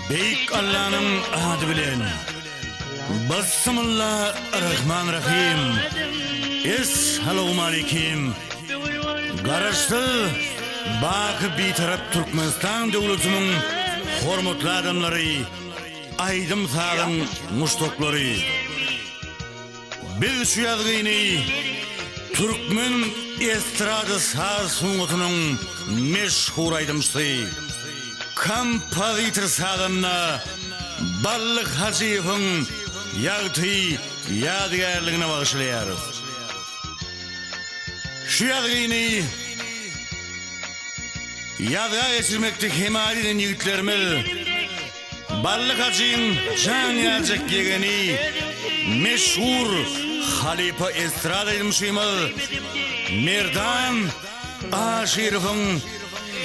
Beýik Allanyň ady bilen. Bismillah Rahman Rahim. Essalawmaleýkim. Garaşsyz, baky Bitarap Türkmenistan döwletiniň hormatly adamlary, aýdym-sazyň muşdaklary. Biz şu ýazgyny türkmen estrada saz sungatynyň meşhur aýdymçysy, kompozitor sazanda Bally Hajyýewiň ýagty ýadygärligine bagyşlaýarys. Şu ýazgyny ýazga geçirmekde hemaýat eden ýigitlerimiz Bally hajyň jan ýaljak ýegeni, meşhur halypa estrada aýdymçymyz Merdan Aşyrowyň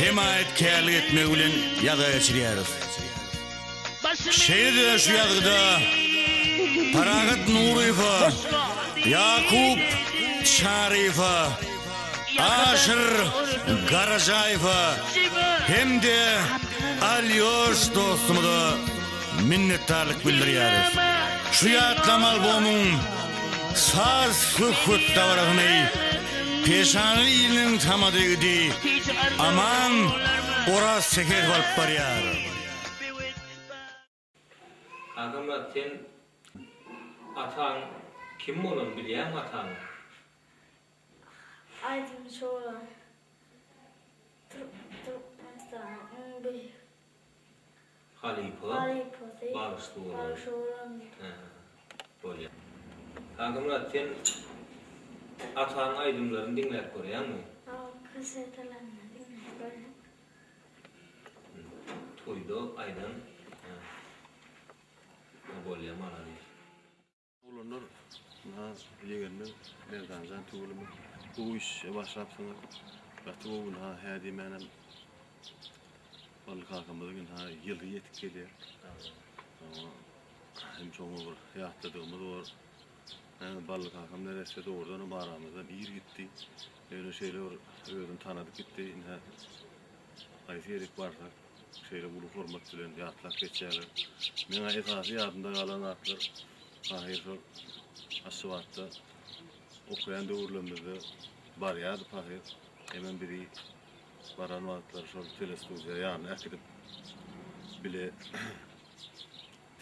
hemaýatkärlik etmegi bilen ýazga geçirýäris. Şeýle-de şu ýazgyda Parahat Nuryýewe, Ýakup Çaryýewe, Aşyr Garajaýewe hem-de Alýoş dostumyza minnetdarlyk bildirýäris. Şu ýatlama albomyň saz söhbet dabarasyny Peşanaly iliniň tamada ýigidi Aman Orazsähedow alyp barýar. Kakamyrat sen ataň kim bolan bilýäňmi ataňy? Aýdymçy bolan Türkmenistanyň iň beýik Halypa halypasy bagşysy bolan. Bagşy bolan. Hä bolýa. Kakamyrat sen ataň aýdymlaryny diňläp görýäňmi? Hawa kasetalarynda diňläp görýän. Toýda aýdan hä bolýa malades. Oglanlar ynha ýegenler Merdanjan tüweleme gowy işe başlapsyňyz gaty gowy ynha hä diýmänem Bally kakamyzyň ynha ýyly ýetip gelýär hem şoňa bir ýatladygymyz bor Hä Bally kakam neresse dogrudanam aramyzdan ir gitdi ýöne şeýle bir özüni tanadyp gitdi ynha Haýsy ýerik barsak, şeýle uly hormat bilen ýatlap geçýärler. Meňä esasy ýadymda galan zatlar, pahyr şol Aşgabatda okaýan döwürlerimizde barýardy pahyr. Hemem bizi baran wagtlary şol telestudiýa ýanyna äkidip, bile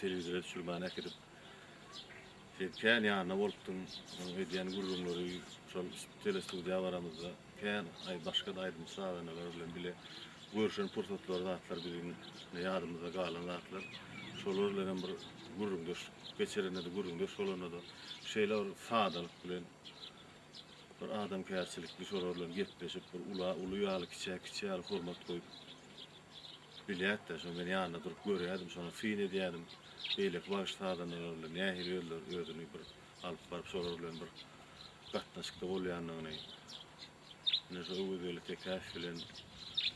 telewizora düşürmäne äkidip, Şeýdip kän ýanynda bolupdym. Onuň edýän gürrüňleri şol telestudiýa baramyzda kän aý başga-da aýdymçy sazandalar bilen bile görşen pursatlary zatlar biziň ýadymyzda galan zatlar. Şolar bilenem bir gürrüňdeş geçirende-de gürrüňdeş bolanda-da şeýle bir sadalyk bilen bir adamkärçilikli şolar bilen gepleşip bir ula uly ýaly kiçä kiçi ýaly hormat goýup Bilýärdi-de, şo men ýanynda durup görýärdim, şoňa syn edýärdim. Beýleki bagşy sazandalar bilen nähili özleri özüni bir alyp baryp, şolar bilen bir gatnaşykda bolýandygyny. Ine şo Öwezgeldi Tekäýew bilen,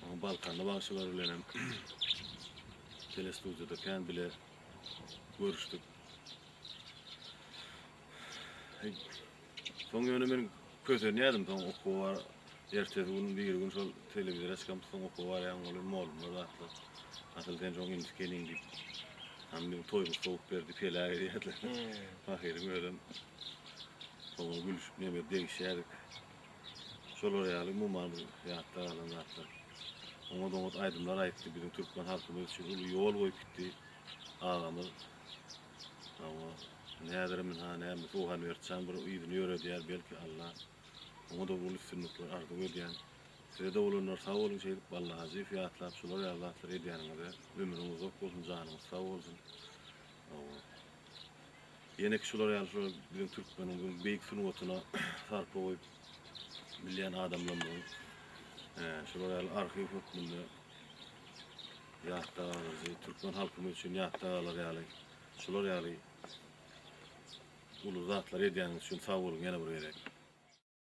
onuň Balkanly bagşylar bilenem telestudiýada kän bile görüşdik. Soň ýöne men kösenýärdim, soň okuwa bar, ertesi gün, biri gün şol telewizora çykamyz, soň okuwa barýan welin mugallymlar zatlar, asyl sen şoň inisi ekeniň diýip, hany biziň toýumyzy sowup berdi, peläk edýärdiler. Pahyryň özem soňra gülüşip neme degişýärdik. Şolar ýaly umuman bir ýatda galan zatlar. Oňat-oňat aýdymlar aýtdy, biziň türkmen halkymyz üçin uly ýol goýup gitdi agamyz. Hawa, häzirem ynha näme Suhanberdi jan bir yzyny ýöredýär, belki Alla oňa-da uly üstünlikler arzuw edýän. Size-de bolanlar sag boluň şeýdip Bally Hajyýewi ýatlap şular ýaly zatlar edýäniňize ömrüň uzak bolsun janyňyz sag bolsun. Hawa. Ýeneki şular ýaly şular biziň türkmeniň bu beýik sungatyna sarpa goýup bilýän adamlarymyzyň şular ýaly arhiw hökmünde Ýatda galyjy, türkmen halkymyz üçin ýatda galar ýaly, şular ýaly uly zatlar edýäniňiz üçin sag boluň ýene bir gezek.